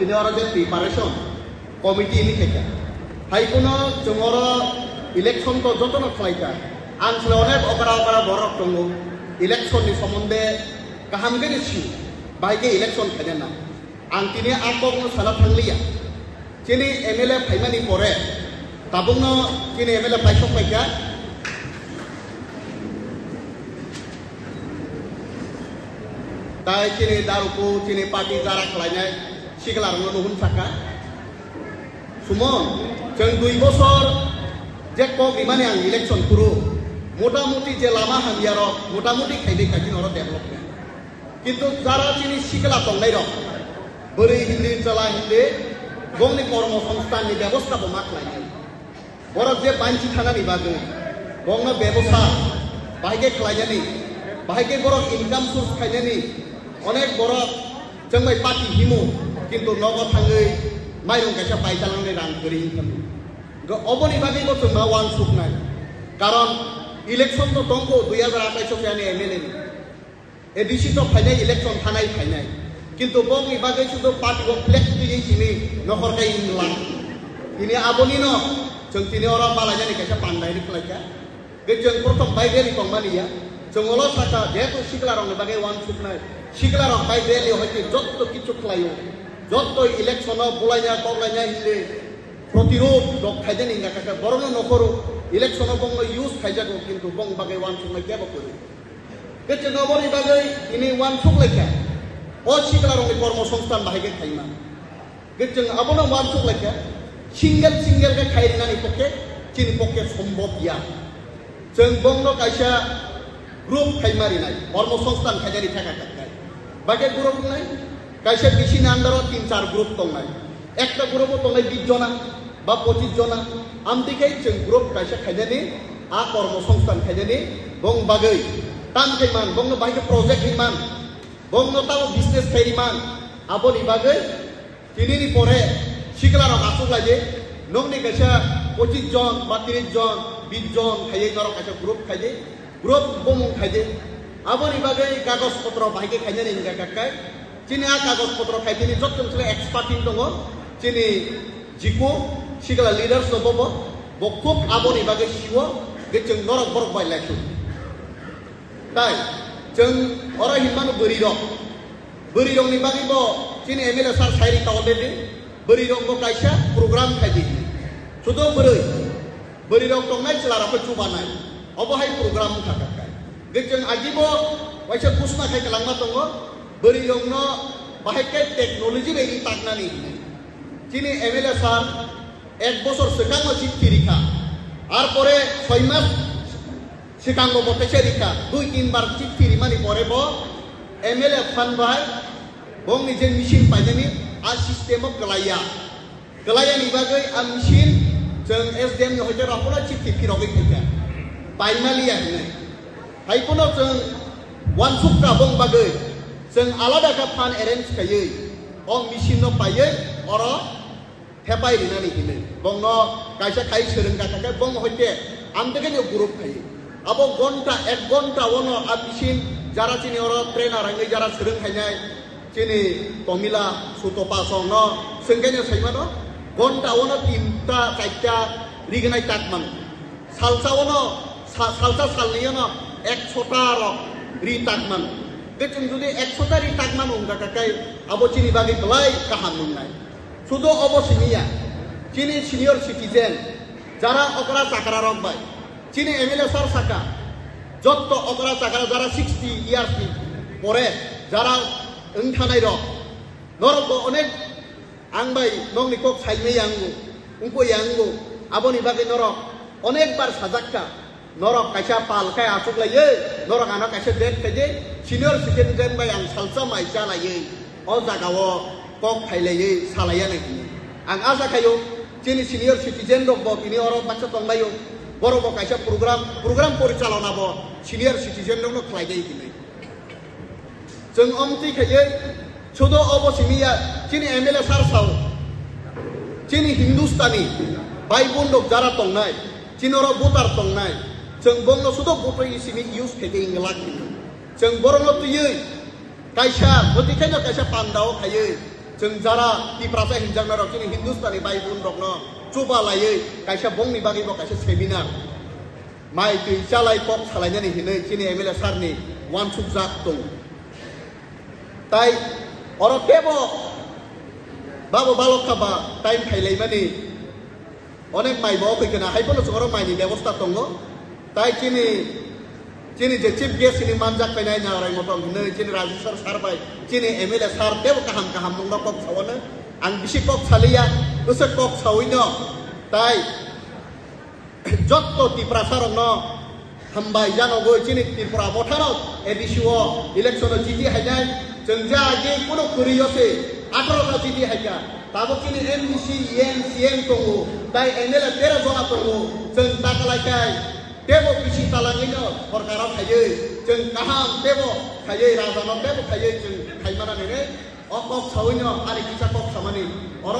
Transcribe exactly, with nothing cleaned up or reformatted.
Tini oro je preparation committee ni khaikha. Hai kuno chwng oro election to jotono khlaikha. Ang sle onek okra okra borok tongo. Election ni somonde kaham khe si. Bahai khe election khaina na. Ang tini a kokno sana thangliya. Chini M L A phaimani pore tabukno chini M L A paisok paikha. Tai chini daruku, chini party jara khlainai siklarokno nuhun saka. Sumon, chwng dui bosor je kok rimani ang election kuru, motamuti je lama hamyarok motamuti khaidi khaidi oro development. Kintu jara chini sikla tongnairok, bwrwi hindi, chwla hindi, bongni kormo songsthanni bebosta bo ma khlainai. Borok je banchi thanani bagwi, bongno bebosa bahai khe khlainani, bahai khe borok income source khainani, onek borok chwng bai pati himo, kintu nogo thangwi mairung kaisa pai chalangni rang kwrwi wngkha. Oboni bagwi bo chwng ma uansuknai. Karon election to tongkho dui hajar atais o khe ani M L A ni. A D C to phainai, election thanai phainai. Kintu bongni bagwi sudu party o flag twiwi simi nokhor kai wngla. Tini abonino chwng tini oro malainani kaisa pandai ri khlaikha. Ge chwng prothom bai rally tongmani ya. Chwng olo saka jehetu siklarokni bagwi uansuknai. Siklarok bai rally hoite jotto kichu khlaio. Jotto election o bulaina koklaina hinde protirod rok khaijani wngkha kaka borokno nokhoro election o bongno use khaijago kintu bong bagwi uansuknai kebo kwrwi. Khe chwng aboni bagwi tini uansuk laikha, o siklarokni kormo songsthan bahai khe khaima. Khe chwng abono uansuk laikha, single single khe khai rinani pokhe chini pokhe sombhob ya. Chwng bongno kaisa group khaima rinai, kormo songsthan khainani thaka kaknai. Bakhe group wngnai, kaisa B C ni under o tin char group tongnai. Ekta group o tongnai bis jona ba pochis jona, amtwi khe chwng group kaisa khainani, a kormo songsthan khainani, bong bagwi tam khai man, bongno bahai khe project khai man, bongno tamo business khai man, aboni bagwi tinini pore siklarok aswk lai di, nokni kaisa pochis jon ba tris jon, bis jon khaiwi norok kaisa group khai di. Group bumung khai di. Aboni bagwi kagoj potro bahai khe khainani wngkha kha kai. Chini a kagoj potro khai tini joto chwla expert team tongo. Chini jiko sikla leaders no bobo. Bo khub aboni bagwi siwo, je chwng norok borok bai lai thung. Tai chwng oro hinmano bwrwi rok. Bwrwi rokni bagwi bo chini M L A sir sai rikha already. Bwrwi rok bo kaisa program khai di. Sudo bwrwi. Bwrwi rok tongnai chwla rok khe chubanai. Obo hai program wngkha kha kai. Ge chwng agibo waisa kusma khai kwlangma tongo. Bwrwi rokno bahai khe technology bai ri taknani hinwi. Chini M L A sir ek bosor swkangno chithi rikha. Ar pore soi mas Swkango bo teisa rikha, dui tin bar chithi rimani pore bo M L A phan bai bongni je machine painani a system o kwlaiya. Kwlaiyani bagwi a machine chwng S D M ni hoite rokno chithi phirogwi phaikha. Paimaliya hinwi. Hai phano chwng uansukha bong bagwi chwng alada khe phan arrange khaiwi o machine no paiwi oro thepai rinani hinwi. Bongno kaisa khai swrwng kha khe bong hoite amtwkhe no group khai. Abo gonta ek gonta ono a bisin jara chini oro trainer wngwi jara swrwng khainai chini Tomila Sutopa songno swngkhe no saimano gonta ono tinta chaita rignai takman. Salsa ono sa-, salsa salni ono ekshota rok ri takman. Khe chwng jodi ekshota ri takman wngkha khe abo chini bagwi belai kaham wngnai. Sudo obo simi ya, chini senior citizen, jara okra chakra rok bai, chini M L A sir saka, jotto okra chakra jara sixty years ni pore jara wngthanai rok, norok bo onek ang bai nokni kok saimai yango, wngkoi yango, aboni bagwi norok onek bar sajak kha. Norok kaisa pal khai achuk laiwi, norok ano kaisa date khai di, senior citizen bai ang salsa mai cha laiwi, o jaga o kok khai laiwi salai ya nai hinwi. Ang acha khaio, chini senior citizen rok bo tini oro baksa tong laio, borok bo kaisa program, program porichalona bo senior citizen rok no khlai di hinwi. Chwng omtwi khaiwi sudo obo simi ya, chini M L A sir sao, chini Hindustani bai bondok jara tongnai, chini oro voter tongnai, chwng bongno sudo botwi simi use khaikhe inglak hinwi. Chwng borokno twiwi kaisa bwtwi khaino kaisa pandao khaiwi Chwng jara Tiprasa hinjaknairok chini Hindustani bai bunrokno chuba laiwi kaisa bongni bagwibo kaisa seminar, mai twi chalai kok salainani hinwi chini M L A sir ni uansukjak tongo. Tai oro tebo babo balokha ba time phailaimani. Onek mai bo kwkhwna, hai phano chwng oro maini bebosta tongo. Tai chini, chini je chief guest chini manjak painai Narai Motom hinwi chini Rajeshwar sir bai chini M L A sir tebo kaham kaham mungno kok sawano. Ang bisi kok saliya, bwswk kok sawino. Tai jotto Tiprasa rokno hambai janogwi chini Tripura motharok A D C o election o jiti hainai, chwng je agi kunu kwrwi o se atharo ta jiti haikha, tabuk chini M D C, E M, C M tongo, tai M L A tero jona tongo, chwng ta kalai kai tebo bisi talangwi no sorkar o khaiwi, chwng kaham tebo khaiwi, raja no tebo khaiwi chwng khaimana nini o kok sawi no ani kisa kok samani oro.